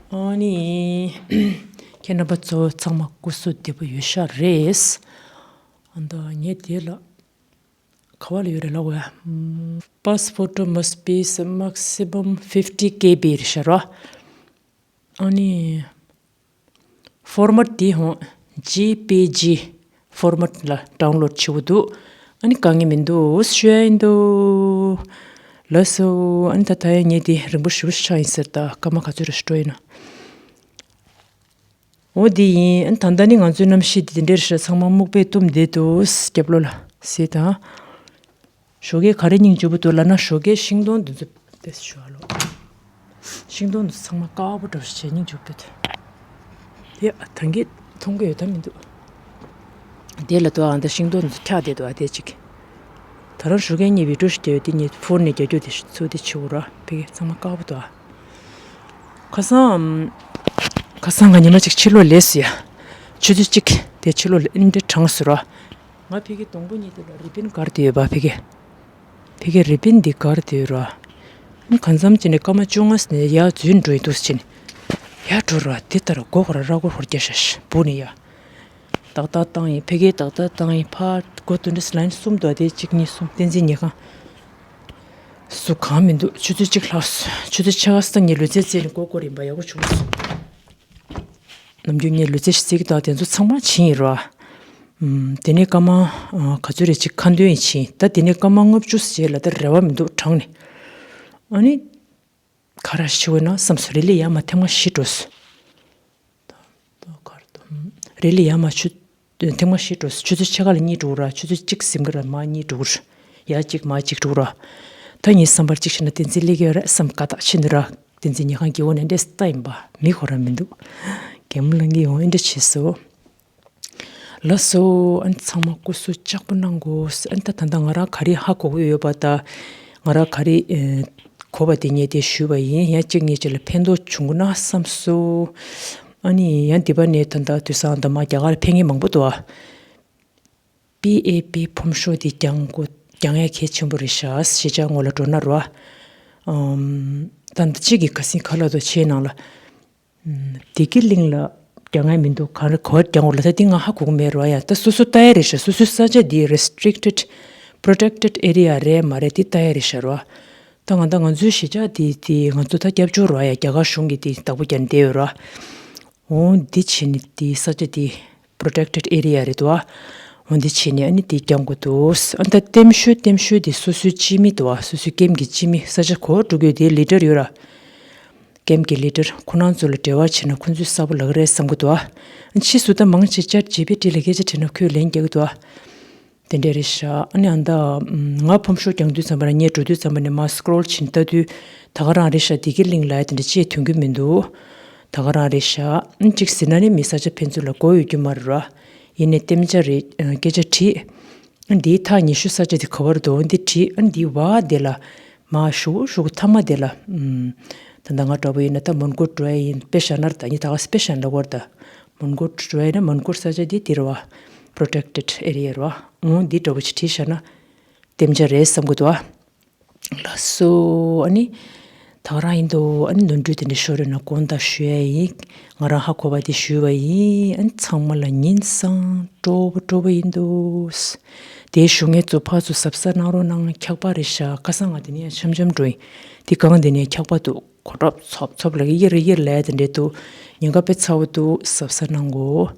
ཨ་ནི། ཁྱེད་རྣམ་པ་ཚོ་ཚང་མ་སྐུ་གཟུགས་བདེ་པོ་ཡོད་ཤག་རེད། ཨ་ད་ངས་དེ་ལ། ག་བ་ལ་ཡོད་རེད་ལབ་དགོས་ཡ། Passport must be maximum fifty K B རེད་ཤག་ར། ཨ་ནི། ཕོར་མ་ཊི་དེ་ཧོ། ཇེ་པི་ཇི་ཕོར་མ་ཊི་ལ་ཌའུན་ལོཌ་བྱེད་དགོས་འདུག་ཨ་ནི་དཀའ་ངལ་མི་འདུག་ཞུ་ཡ་ཡིན་འདུག་ལགས་སོ། ཨ་ནི་ད་ད་ཡ་ངས་དེ་རིང་པོ་ཞེ་པོ་ཞིག་ཆགས་ཡིན་ཟེར། ད་སྐར་མ་ག་ཚོད་རེ་ཞིག་འགྲོ་ཡིན་ན། འོ་དེ་ཡིན། ཨ་ནི་ད་ལྟ་ནི་ང་ཚོའི་གནམ་གཤིས་དེ་འདྲ་རེད་ཤག་ཚང་མ་སྨུག་པས་བཏུམས་བསྡད་འདུག་རྒྱབ་ལོགས་ལ་གཟིགས་དང་། ཞོགས་ཀས་ག་རེ་སྙིང་རྗེ་པོ་འདུག་ལབ་ན། ཞོགས་ཀས་ཤིང་སྡོང་འདི་ཚོ་དེ་ཞུ་བ་ལོ། ཤིང་སྡོང་འདི་ཚོ་ཚང་མ་དཀར་པོ་འདྲ་བོ་ཞིག་བྱས་སྙིང་རྗེ་པོ་འདུག་དེ་ད་གིན་མཐོང་གི་ཡོད་ད་མི་འདུག་དེ་ལ་དུ་ཨ་ད་ཤིང་སྡོང་འདི་ཚོ་འཁྱག་བསྡད་འདུག་ཨ་དེ་ཅིག་ད་རང་ཞོགས་ཀས་གཉིད་བི་ཌིའོ་ཞིག་བལྟས་ཡོད། དེ་ངས་ཕོན་ནས་རྒྱག་རྒྱུ་དེ་ཚོ་དེ་བྱེད་དགོས་ར། ཕ་གི་ཚང་མ་དཀར་པོ་འདུག་ཨ། ཁ་སང་། ཁ་སང་ང་ཉི་མ་གཅིག་ཕྱི་ལོགས་ལས་སུ་ཡ། ཆུ་ཚོད་གཅིག་དེ་ཕྱི་ལོགས་ལ་ཨིན་འདྲ་གྲང་སུ་ར། ང་ཕ་གི་སྡོང་པོ་གཉིས་དེ་ལ་རི་བིན་དཀར་དེ་ཡོད་པ་ཕ་གི། ཕ་གི་རི་བིན་འདི་དཀར་དེ་ཡོད་ར། གང་འཚམ་ཅིག་ནས་སྐར་མ་བཅོ་ལྔ་ནས་ཡར་འཛུལ་འགྲོ་ཡི་འདུག་ཟེར་ནས། ཡར་འགྲོ་ར་དེ་ལྟར་མགོ་ཁོ་ར་ར་མགོ་ཧོར་རྒྱ་ཤ་ཤ་བུ་ནས་ཡ། ཏག་ཏག་བཏང་ཡིན། ཕ་གིའི་ཏག་ཏག་བཏང་ཡིན། ཕར་སྒོ་དུ་འདྲ་ལན་གསུམ་འདུག་དེ་གཅིག་གཉིས་གསུམ་བསྟན་འཛིན་ཉལ་ཁང་། སུ་གང་མི་འདུག་ཆུ་ཚོད་གཅིག་ལྷག་སོང་། ཆུ་ཚོད་ཕྱེད་ཀ་སྟེང་ངས་ལུས་རྩལ་རྩེད་ནས་མགོ་སྐོར་ཡིན་པ་ཡག་པོ་བྱུང་སོང་། ནམ་རྒྱུན་ངས་ལུས་རྩལ་ཞིག་རྩེད་ཀྱི་འདུག་དེ་ཚོ་ཚང་མ་བྱིན་ཡིན་རོ། ཨམ། དེ་ནས་སྐར་མ། ཨ། ག་ཚོད་རེ་ཅིག་ཁ་འདོན་ཡིན་བྱིན། ད་དེ་ནས་སྐར་མ་ལྔ་བཅུ་ཙམ་རྗེས་ལ་ད་རེ་བ་མི་འདུག་གྲང་ནས། ཨ་ནི། ག་རེ་ཞིག་བྱེད་དགོས་ན་བསམ་སོང་། རི་ལི་ཡར་མར་ཐེངས་མ་བཞི་འགྲོ་སོང་། ད་ད་གར་དུ། རི་ལི་ཡར་མར་ཆུ། ཐེངས་མ་བཞི་འགྲོ་སོང་། ཆུ་ཚོད་ཕྱེད་ཀ་ལ་གཉིས་འགྲོ་ར། ཆུ་ཚོད་གཅིག་ཟིན་ག་ར་མར་གཉིས་འགྲོ་ར། ཡར་གཅིག་མར་གཅིག་འགྲོ་ར། ད་ངའི་བསམ་པར་གཅིག་བྱས་ན་བསྟན་འཛིན་སླེབས་ཀྱི་ཡོད་རེད་བསམ་དགའ་ཐག་ཆོད་འདུག་ར། བསྟན་འཛིན་ཉལ་ཁང་གི་འོག་ནས་འདྲེས་ལྟ་ཡིན་པ། མི་ཁོ་རང་མི་འདུག་གད་མོ་ལངས་ཀྱི་ཡོང་། ཨེ་འདྲ་བྱས་སོང་། ལགས་སོ། ཨ་ནི་ཚང་མ་སྐུ་གཟུགས་ལྕགས་པོ་གནང་དགོས། ཨ་ནི་ད་ད་ལྟ་ང་རང་ག་རེ་ཧ་གོ་གི་ཡོད་པ་དང་། ང་རང་ག་རེ་ཨེ་གོ་བ་དེ་ངས་དེ་ཞུས་པ་ཡིན། ཡང་གཅིག་གཉིས་ཅིག་ལ་ཕན་ཐོགས་བྱུང་ན་བསམ་སོང་། ཨ་ནི་ཡང་འདི་པ་ནས་ད་ལྟ་དུས་སང་ད་མ་རྒྱ་གར་ཕེབས་མཁན་མང་པོ་འདུག་ཨ། པི་ཨེ་པི་ཕོམ་ཤོག་འདི་རྒྱང་དགོས་རྒྱང་ཡ་གལ་ཆེན་པོ་རེད་ཤག་གཞིས་ཆགས་ངོས་ལ་འགྲོ་ན་རོ། ཨམ། ད་ལྟ་གཅིག་གི་ཁ་སང་ཁ་ལག་ཏུ་ཆེའི་ནང་ལ། ཨམ། བདེ་སྐྱིད་གླིང་ལ་རྒྱང་ཡ་མི་འདུག་ག་རེ་ག་པར་རྒྱང་དགོས་ལབ་ས་འདི་ང་ཧ་གོ་གི་མེད་རོ་ཡ། ད་སོ་སོ་ལྟ་ཡ་རེད་ཤག་སོ་སོའི་ས་ཆ་འདི་restricted protected area རེད་མ་རེད་འདི་ལྟ་ཡ་རེད་ཤག་རོ། ད་ང་ད་ང་ཚོའི་གཞིས་ཆགས་འདི་འདི་ང་ཚོ་ད་སྐྱབས་བཅོལ་རོ་ཡ། རྒྱ་གར་གཞུང་གིས་འདི་བདག་པོ་རྒྱག་བསྡད་ཡོད་རོ། འོ་འདི་བྱས་ནས་འདི་ས་ཆ་འདི་protected area རེད་དོ། འོ་འདི་བྱས་ནས་ཨ་ནི་འདི་རྒྱང་དགོས་འདུག་ཨ་ད་ལྟེམ་ཤོད་ལྟེམ་ཤོད་འདི་སོ་སོའི་སྤྱི་མི་འདུག་ཨ། སོ་སོའི་ཀེམ་གྱི་སྤྱི་མི་ས་ཆ་གོ་འགྲོ་གི་ཡོད་དེ་ལི་ཌར་ཡོད་ར། ཀེམ་གྱི་ལི་ཌར་ཁོ་རང་ཚོ་ལ་འབྲེལ་བ་བྱས་ན་ཁོ་ཚོས་གསལ་པོ་ལབ་ཀྱི་རེད་བསམ་གྱི་འདུག་ཨ། ཕྱིས་སུ་ད་མང་ཆེ་ཅར་ཇི་པི་ཊི་ལ་སྐད་ཆ་དྲིས་ན་ཁོས་ལན་རྒྱག་གི་འདུག་ཨ། དེ་འདྲ་རེད་ཤག་ཨ་ནི་ཨ་ད་ང་ཕོམ་ཤོག་རྒྱང་དུས་ཙམ་པ་ན་ངས་འགྲོ་དུས་ཙམ་པ་ནས་མར་སི་ཀོ་རོལ་བྱས་ནས་ལྟ་དུས་ད་ག་རང་རེད་ཤག་བདེ་སྐྱིད་གླིང་ལ་དེ་འདྲ་ཅིག་ཐོན་གྱི་མི་འདུག་ད་ག་རང་རེད་ཤག་ཨ་ནི་གཅིག་ཟེར་ན་ནི་མི་ས་ཆ་ཕན་ཚུན་ལ་གོ་ཡོད་རྒྱུ་མ་རེད་ར། ཡིན་ནའི་ལྟེམ་ཆ་རེད། ཨ། སྐད་ཆ་དྲིས། ཨ་ནི་འདིའི་ཐག་ཉེ་ཤོས་ས་ཆ་དེ་ག་བར་འདུག་འདི་དྲིས། ཨ་ནི་འདིའི་བར་དེ་ལ་མར་ཞུ་ཞུ་མཐའ་མ་དེ་ལ། ཨམ། ད་ལྟ་ང་འདྲ་པོ་ཡིན་ན་ད་མོན་གྷོ་འགྲོ་ཡ་ཡིན། དཔེ་བཞག་ན་ད་ནི་ད་ག་དཔེ་བཞག་ན་ལབ་དགོས་རེད་ད། མོན་གྷོ་འགྲོ་ཡ་ཡིན་ན་མོན་གྷོ་ས་ཆ་དེ་འདི་རེད་བ། Protected Area རེད་བ། འོ་འདི་འདྲ་པོ་ཅིག་བྲིས་བཞག་ན་ལྟེམ་ཆ་རེད་བསམ་གྱི་འདུག་བ། ལགས་སོ། ཨ་ནི་ད་ག་རང་ཡིན་འདུག་ཨ་ནི་ནོར་འཁྲུལ་དེ་འདྲ་ཤོར་ཡོད་ན་དགོངས་དག་ཞུ་ཡ་ཡིན། ང་རང་ཧ་གོ་བ་དེ་ཞུས་པ་ཡིན། ཨ་ནི་ཚང་མ་ལ་ཉིན་བཟང་སྤྲོ་པོ་སྤྲོ་པོ་ཡིན་འདུག་དེ་ཞུ་མཁན་ཚོ་ཕར་ཚུར་གཟབ་གཟབ་གནང་རོགས་གནང་། འཁྱག་པ་རེད་ཤག་ཁ་སང་ང་དེ་ནས་འཆམ་འཆམ་འགྲོ་ཡིན། དེ་གང་དེ་ནས་འཁྱག་པ་འདུག་གོ་ཁྲབ་ཚོབ་ཚོབ་ལ་གཡེར་གཡེར་ལབ་དེ་འདྲས་འདུག་ཉེན་ཁ་དཔེ་ཚ་བོ་འདུག་གཟབ་གཟབ་གནང་གོ།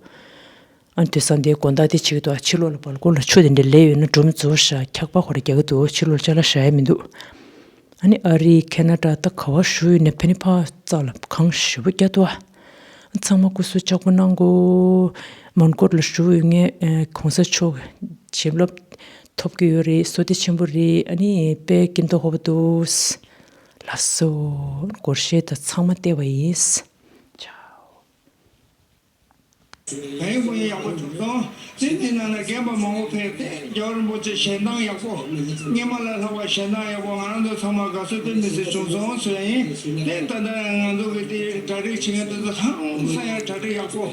ཨ་ནི་དུས་སང་དེའི་དགོང་དག་དེ་བྱེད་ཀྱི་འདུག་ཕྱི་ལོགས་ལ་སྦལ་ཀོང་ལ་ཆུ་དེ་འདྲ་ལས་ཡོད་ན་སྒྲོམ་རྫོགས་ཤག་འཁྱག་པ་ཁོ་ར་རྒྱག་གི་འདུག་ཕྱི་ལོགས་ལ་ཅ་ལག་བཞག་ཡ་མི་འདུག་ཨ་ནི་ཨ་རི་ཁེ་ན་ཌ་ད་ག་བ་བཞུགས་ཡོད་ནས་ཕ་ནི་ཕར་རྩ་ལ་གངས་ཞེ་པོ་རྒྱག་འདུག་ཨ། ཚང་མ་སྐུ་གཟུགས་ལྕགས་པོ་གནང་གོ། མོན་གྷོ་ལ་བཞུགས་ཡོད་མཁན་ཨ་གོང་ས་མཆོག་བྱིན་རླབས་ཐོབ་ཀྱི་ཡོད་རེད། བསོད་བདེ་ཆེན་པོ་རེད། ཨ་ནི་དཔེ་སྐྱིད་མདོག་ཁ་པོ་འདུག་ལགས་སོ། སྒོར་གཞས་ད་ཚང་མ་བལྟས་པ་ཡིན། ཆའོ། གང་ཡིན་ཁོང་ཡིན་ཡག་པོ་བྱུང་སོང་། དེ་དེ་ནང་ལ་རྒན་པ་མང་པོ་ཕེབས་ཏེ་རྒྱལ་བ་རིན་པོ་ཆེ་ཞལ་གདམས་ཡག་པོ། སྔོན་མ་ལས་ལྷག་པ་ཞལ་གདམས་ཡག་པོ། ང་རང་ཚོ་ཚང་མ་དགའ་བསུ་དཔེ་མི་སྲིད་བྱུང་སོང་ཟེར་ཡིན། དེ་ད་ལྟ་ང་ཚོ་གི་དེ་གྲ་སྒྲིག་བྱེད་མཁན་དེ་ཚོ་གང་ས་ཡ་གྲ་སྒྲིག་ཡག་པོ།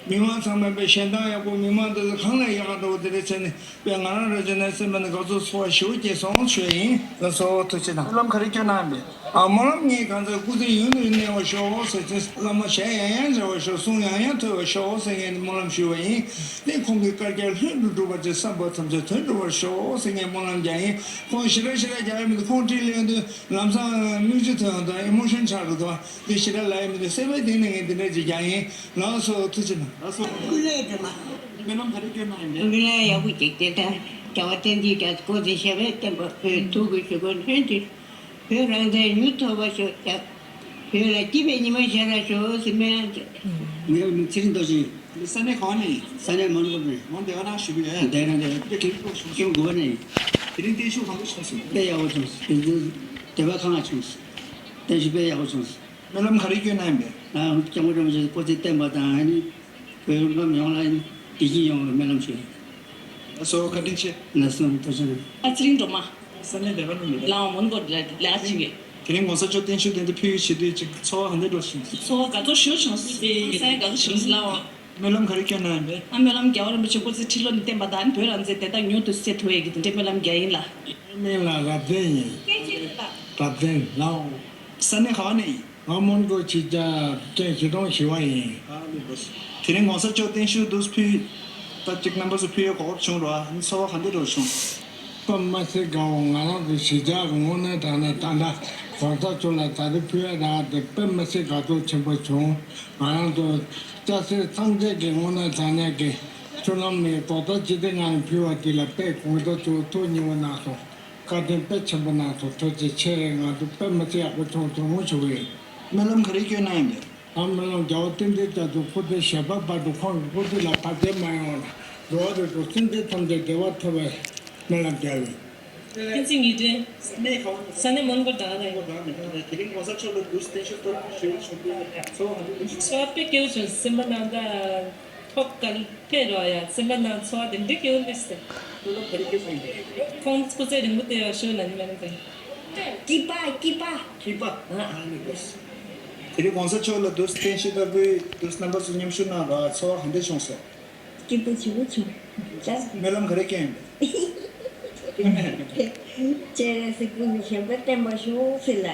མི་མང་ཚང་མས་དཔེ་ཞལ་གདམས་ཡག་པོ། མི་མང་དེ་ཚོ་གང་ལས་ཡག་ག་འགྲོ་བ་དེ་རེད་ཟེར་ནས་དཔེ་ང་རང་རང་ཚོ་ནས་སེམས་པ་ནས་དགའ་ཚོར་ཚོར་བ་ཞེ་པོ་སྐྱེས་སོང་ཞུ་ཡིན། ལགས་སོ། ཐུགས་རྗེ་གནང་། སྨོན་ལམ་ག་རེ་སྐྱོན་གནང་ཡིན་པས། ཨ། སྨོན་ལམ་ངས་གང་ཚེ་སྐུ་ཚེ་ཡུན་རིང་གནས་པར་ཤོག་ཟེར་ཚེ་བླ་མ་ཞལ་ཡང་ཡང་མཇལ་བར་ཤོག་གསུང་ཡང་ཡང་ཐོས་པར་ཤོག་ཟེར་ངས་སྨོན་ལམ་ཞུས་པ་ཡིན། དེ་ཁོང་གི་བཀའ་རྒྱ་ལྷུན་དུ་གྲུབ་པར་བྱེད། བསམ་པ་ཐམས་ཅད་དོན་འགྲུབ་པར་ཤོག་ཟེར་ངས་སྨོན་ལམ་རྒྱག་ཡིན། ཁོང་ཞེ་དྲག་ཞེ་དྲག་རྒྱག་ཡ་མི་འདུག་ཁོང་ཁྲིད་ལེན་དུས་ལམ་སང་སྨིག་རྒྱུ་ཐོན་ཡོང་དང་ཨི་མོ་ཤན་ཆགས་འགྲོ་དང་། འདི་ཞེ་དྲག་ལབ་ཡ་མི་འདུག་སེམས་པའི་གཏིང་ནས་ངས་འདི་འདྲ་ཅིག་རྒྱག་ཡིན། ལགས་སོ། ཐུགས་རྗེ་གནང་། ལགས་སོ། ཀུན་ལེགས་སྒྲོལ་མ། སྨོན་ལམ་ག་རེ་སྐྱོན་གནང་ཡིན་པས། སྨོན་ལམ་ཡག་པོ་ཅིག་དེ་ལྟར་རྒྱལ་བ་བསྟན་འཛིན་རྒྱ་མཚོ་སྐུ་ཚེ་ཞབས་པད་བརྟན་པ། བོད་ཐུགས་ཀྱི་བཞེད་དགོངས་ལྷུན་གྱིས། བོད་རང་བཙན་མྱུར་ཐོབ་པར་ཤོག་བོད་ལ་སྐྱིད་པའི་ཉི་མ་ཤར་བར་ཤོག་ཟེར་སྨོན་ལམ་ཅིག་ངའི་མིང་ཚེ་རིང་རྡོ་རྗེ། འདི་ས་གནས་གང་ནས་ཡིན། ས་གནས་མོན་གྷོ་ནས། མོན་སྡེ་བ་ནང་བཞུགས་ཡོད། སྡེ་བ་ནང་བཞུགས། དེ་ག་རེ་ཐོག་བྱུང་སོང་། ཀེམ་དགུ་པ་ནས་ཡིན། དེ་རིང་བརྟན་བཞུགས་གང་འདྲ་བྱུང་སོང་། དཔེ་ཡག་པོ་བྱུང་སོང་། དེ་ཚོ་སྡེ་བ་ཁང་ལ་བྱུང་སོང་། བརྟན་བཞུགས་དཔེ་ཡག་པོ་བྱུང་སོང་། སྨོན་ལམ་ག་རེ་སྐྱོན་གནང་ཡིན་པས། ང་སྐྱབས་མགོན་རིན་པོ་ཆེ་སྐུ་ཚེ་བརྟན་པ་དང་། ཨ་ནི་བོད་ཁམས་ཡོངས་ལ་བདེ་སྐྱིད་ཡོང་བའི་སྨོན་ལམ་ཞུ། ལགས་སོ། བཀའ་དྲིན་ཆེ། ལགས་སོ། ཐུགས་རྗེ་གནང་། ཨ། ཚེ་རིང་སྒྲོལ་མ། ས་གནས་སྡེ་བ་ནང་མི་རེད། ལའོ། མོན་གྷོ་ལ་ལ་ཅིག་ཡོད། དེ་རིང་གོང་ས་མཆོག་བརྟན་བཞུགས་དེ་འདྲ་ཕུལ་བྱེད་དུས་ཅིག་ཚོར་བ་ག་འདྲ་འདྲ་བྱུང་སོང་། ཚོར་བ་དགའ་ཚོར་ཞེ་པོ་བྱུང་སོང་། ས་ཡ་དགའ་ཚོར་བྱུང་སོང་། ལའོ། སྨོན་ལམ་ག་རེ་སྐྱོན་གནང་ཡིན་པས། ཨ། སྨོན་ལམ་རྒྱལ་བ་རིན་པོ་ཆེ་སྐུ་ཚེ་ཁྲི་ལོ་ནས་བརྟན་པ་དང་། བོད་རང་བཙན་བདེན་མཐའ་མྱུར་དུ་གསལ་ཐུབ་ཡས་ཀྱི་དེ་འདྲའི་སྨོན་ལམ་རྒྱག་ཡིན་ལགས། ངའི་མིང་ལ་རབ་བརྟན་ཡིན། རབ་བརྟན་ལའོ། ས་གནས་ག་བ་ནས་ཡིན། ང་མོན་གྷོ་གཞིས་ཆགས་ཀན་གཞིས་གྲོང་བཞི་པ་ཡིན། དེ་རིང་གོང་ས་མཆོག་བརྟན་བཞུགས་འདུག་ཕུལ། ད་ཅིག་རྣམ་པ་ཚོ་ཕུལ་ཡས་གོ་སྐབས་བྱུང་རོགས། ཨ་ནི་ཚོར་བ་ག་འདྲ་འདྲ་བྱུང་། དཔེ་མི་སྲིད་དགའ་བོ། ང་རང་ཚོ་གཞིས་ཆགས་ཀྱི་དངོས་གནས་དྲང་གནས་ད་ལྟ་གོང་ས་མཆོག་ལ་ད་རེས་ཕུལ་ཡས་ད་དེ་དཔེ་མི་སྲིད་དགའ་ཚོར་ཆེན་པོ་བྱུང་། ང་རང་ཚོ་སྐྱ་སེར་ཐམས་ཅད་ཀྱི་དངོས་གནས་དྲང་གནས་ཀྱི་ཆུ་ལམ་མི་གོ་ཐོག་ཅི་སྟེ་ང་རང་ཕུལ་བ་དེ་ལ་དཔེ་གོང་ས་མཆོག་ཐུགས་མཉེས་པོ་གནང་སོང་། བཀའ་དྲིན་དཔེ་ཆེན་པོ་གནང་སོང་། ཐུགས་རྗེ་ཆེ། ང་ཚོ་དཔེ་མི་སྲིད་ཡག་པོ་བྱུང་སོང་ཞུ་གི་ཡིན། སྨོན་ལམ་ག་རེ་སྐྱོན་གནང་ཡིན་པས། ཨ། སྨོན་ལམ་རྒྱལ་བ་བསྟན་འཛིན་རྒྱ་མཚོ་སྐུ་ཚེ་ཞབས་པད་བར་དུ་ཁོང་གི་སྐུ་ཚེ་ལ་བར་ཆད་མ་ཡོང་བ་དང་། འགྲོ་བ་རིགས་དྲུག་སེམས་ཅན་ཐམས་ཅད་བདེ་བ་ཐོབ་པའི་སྨོན་ལམ་རྒྱག་ཡིན། བསྟན་འཛིན་ཉི་སྒྲོན། ས་གནས་མོན་གྷོ་དང་ནས། དེ་རིང་གོང་ས་མཆོག་ལ་འདུག་བརྟན་བཞུགས་གཏོར་སྐྱོན་ཞུ་བའི་ཚོར་བ་ག་འདྲ་འདུག་ཚོར་བ་དཔེ་སྐྱིད་པོ་བྱུང་། སེམས་པ་ནང་ད། ག་ལེ་ཕེབས་རོགས་ཡ། སེམས་པ་ནང་ཚོར་བ་དེ་འདྲ་སྐྱེ་བོ་མི་སྲིད། ཁོང་སྐུ་ཚེ་རིང་པོ་དེ་ཡོད་ཤོག་ན་ནི་མེད་ནི་དེ། སྐྱིད་པ་སྐྱིད་པ། སྐྱིད་པ། ཨ་ཨ་ནི་དགོས། དེ་རིང་གོང་ས་མཆོག་ལ་དུས་བསྟན་བཤིག་ལྟ་བུའི་དུས་རྣམ་པ་ཚོ་མཉམ་ཞུགས་གནང་རོགས། ཚོར་བ་ག་འདྲ་བྱུང་སོང་། སྐྱིད་པོ་ཞེ་པོ་བྱུང་། ད་སྨོན་ལམ་ག་རེ་སྐྱོན་ཡིན་པས། སྤྱན་རས་གཟིགས་སྐུ་ནི་བྱམས་པ་བརྟན་པར་ཤོག་ཟེར་ལ།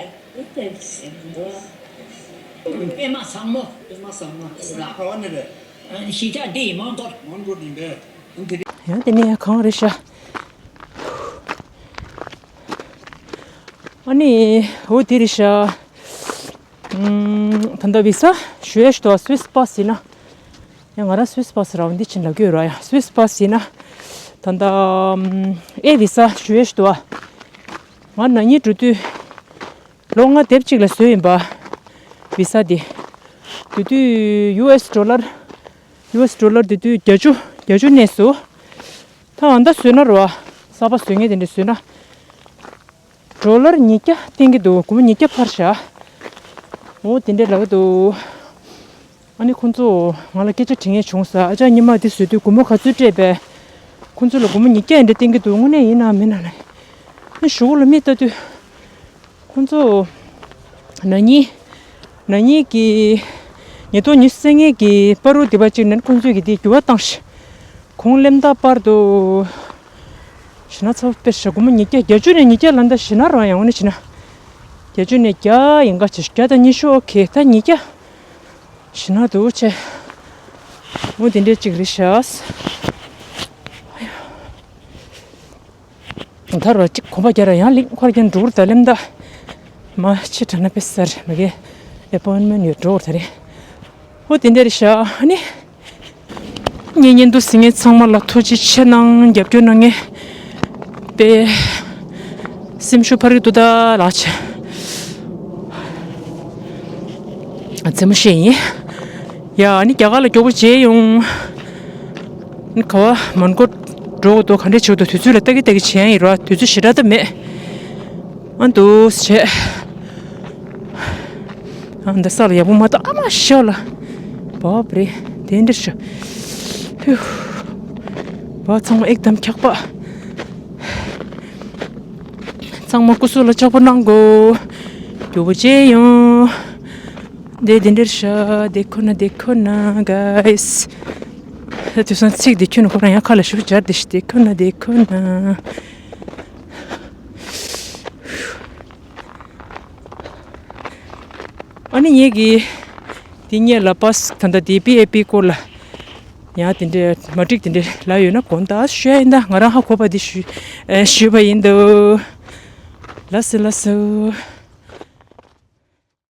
པདྨ་བཟང་མོ། པདྨ་བཟང་མོ་ཟེར་ལ། ག་བ་ནས་རེད། གཞིས་ཆགས་འདི་ཡི་མོན་གྷོ། མོན་གྷོ་ནས་རེད། ཡང་དེ་ནས་ཡང་གང་རེད་ཤག་ཨ་ནི་འོ་དེ་རེད་ཤག་ད་ལྟ་བི་ས་ཞུ་ཡས་ཤིག་འདུག་སུད་སི་པཱ་སི་ཡིན་ན། ཡང་ང་རང་སུད་སི་པཱ་སི་ར་བ་འདི་ཕྱིན་ལབ་ཀྱི་ཡོད་ར། ཡང་སུད་སི་པཱ་སི་ཡིན་ན། ད་ལྟ་ཨེ་བི་ས་ཞུ་ཡས་ཤིག་འདུག་ང་ན་ནིང་འགྲོ་དུས་ལོ་ལྔ་དེབ་གཅིག་ལ་བཟོས་ཡིན་པ། བི་ས་འདི། དེ་དུས་ཡུ་ཨེས་ཌོ་ལར། ཡུ་ཨེས་ཌོ་ལར་དེ་དུས་བརྒྱད་ཅུ་བརྒྱད་ཅུ་གནས་སོང་། ད་ཨ་ད་བཟོས་ན་ར་བ། གསར་པ་བཟོ་མཁན་དེ་འདྲ་བཟོས་ན། ཌོ་ལར་ཉིས་བརྒྱ་བསྟན་གྱི་འདུག་སྒོར་མོ་ཉིས་བརྒྱ་འཕར་བཞག་འོ་དེ་འདྲས་ལབ་ཀྱི་འདུག་ཨ་ནི་ཁོང་ཚོ་ང་ལ་སྐད་ཆ་དྲི་མཁན་བྱུང་ས། ཨ་ཅག་ཉི་མ་འདི་བཟོས་དུས་སྒོར་མོ་ག་ཚོད་སྤྲད་པས། ཁོང་ཚོ་ལ་སྒོར་མོ་ཉིས་བརྒྱ་འདྲ་བསྟན་གྱི་འདུག་དངོས་གནས་ཡིན་ནམ་མིན་ནམ་ལབ། ཨ་ནི་གཞུག་གུ་ལ་མིག་ལྟ་དུས། ཁོང་ཚོ་ན་ནིང་། ན་ནིང་གི་ཉིས་སྟོང་ཉི་ཤུ་རྩ་ལྔ་གི་བར་དུ་དེ་པ་གཅིག་ནས་ཁོང་ཚོས་ཀྱི་དེ་འགྱུར་བ་བཏང་ཤག་གོང་གླེང་སྟེགས་བར་དུ་ཞེ་ན་ཚ་པོ་དཔེ་ཤག་སྒོར་མོ་ཉིས་བརྒྱ། བརྒྱད་ཅུ་ནས་ཉིས་བརྒྱ་ལ་འདའ་ཞེ་ན་རང་ཡང་འོ་ན་ཞེ་ན། བརྒྱད་ཅུ་ནས་བརྒྱ་ཡིན་ག་ཅིག་བརྒྱ་དང་ཉི་ཤུ། ཨོ་ཁེ། ད་ཉིས་བརྒྱ་ཞེ་ན་འདུག་ཆེ། འོ་དེ་འདྲས་གཅིག་རེད་ཤག་ད་རོ་གཅིག་གོམ་པ་རྒྱག་ར་ཡང་ལིང་ཁོར་རྒྱན་འགྲོ་གི་རེད། ད་ལེམ་ད་མ་ཕྱི་དྲགས་ན་དཔེ་གསར་མ་གི་ཨེ་པོན་མེན་ཡོད་འགྲོ་གི་རེད། ད་རེད། ཨོ་དེ་འདྲ་རེད་ཤག་ཨ་ནི་ངའི་བརྙན་ཐུང་གཟིགས་མཁན་ཚང་མ་ལ་ཐུགས་རྗེ་ཆེ་གནང་། རྒྱབ་སྐྱོར་གནང་མཁན་དཔེ་སེམས་ཤུགས་འཕར་གི་འདུག་ད་ལགས་ཆེ། རྩེད་མོ་བཤད་ཡིན། ཡ་ཨ་ནི་རྒྱ་གར་ལ་མགྱོགས་པོ་མཇལ་ཡོང་། ཨ་ནི་ག་བ་མོན་གྷོ་འགྲོ་དགོས་འདུག་ག་འདྲས་བྱེད་དགོས་འདུག་དུས་ཚོད་ལ་ལྟ་གི་ལྟ་གི་བྱེད་ཡ་ཡིན་ར། དུས་ཚོད་ཞེ་དྲག་ད་མེད། ཨ་འདུག་བྱས། ཨ་འདི་ས་ལ་ཡག་པོ་མ་གཏོགས་ཨ་མ་ཤ་ལ། བབ་རེད། དེ་འདྲ་ཤོག་ཧིའུ། བ་ཚང་མ་ཨེག་དམ་འཁྱག་པ། ཚང་མ་སྐུ་གཟུགས་ལ་ལྕགས་པོ་གནང་དགོས། མགྱོགས་པོ་མཇལ་ཡོང་། དེ་དེ་འདྲར་ཤ་དེ་ཁོ་ན་དེ་ཁོ་ན་གཱིས། ད་དུས་སང་ཚིག་དེ་ཁྱོད་ནི་ཁོ་རང་ཡང་ཁ་ལ་ཞུ་སྦྱར་དེ་ཤི་དེ་ཁོ་ན་དེ་ཁོ་ན། ཨ་ནི་ངེད་ཀྱིས་དེ་སྔོན་ལ་པཱ་སི་ད་ལྟ་དེ་པི་ཨེ་པི་སྐོར་ལ་ཡང་དེ་འདྲའི་མ་འགྲིག་དེ་འདྲའི་ལབ་ཡོད་ན་དགོངས་དག་ཞུ་ཡ་ཡིན། ད་ང་རང་ཧ་གོ་བ་དེ་ཞུ་ཨེ་ཞུས་པ་ཡིན་འདུག་ལགས་སོ་ལགས་སོ།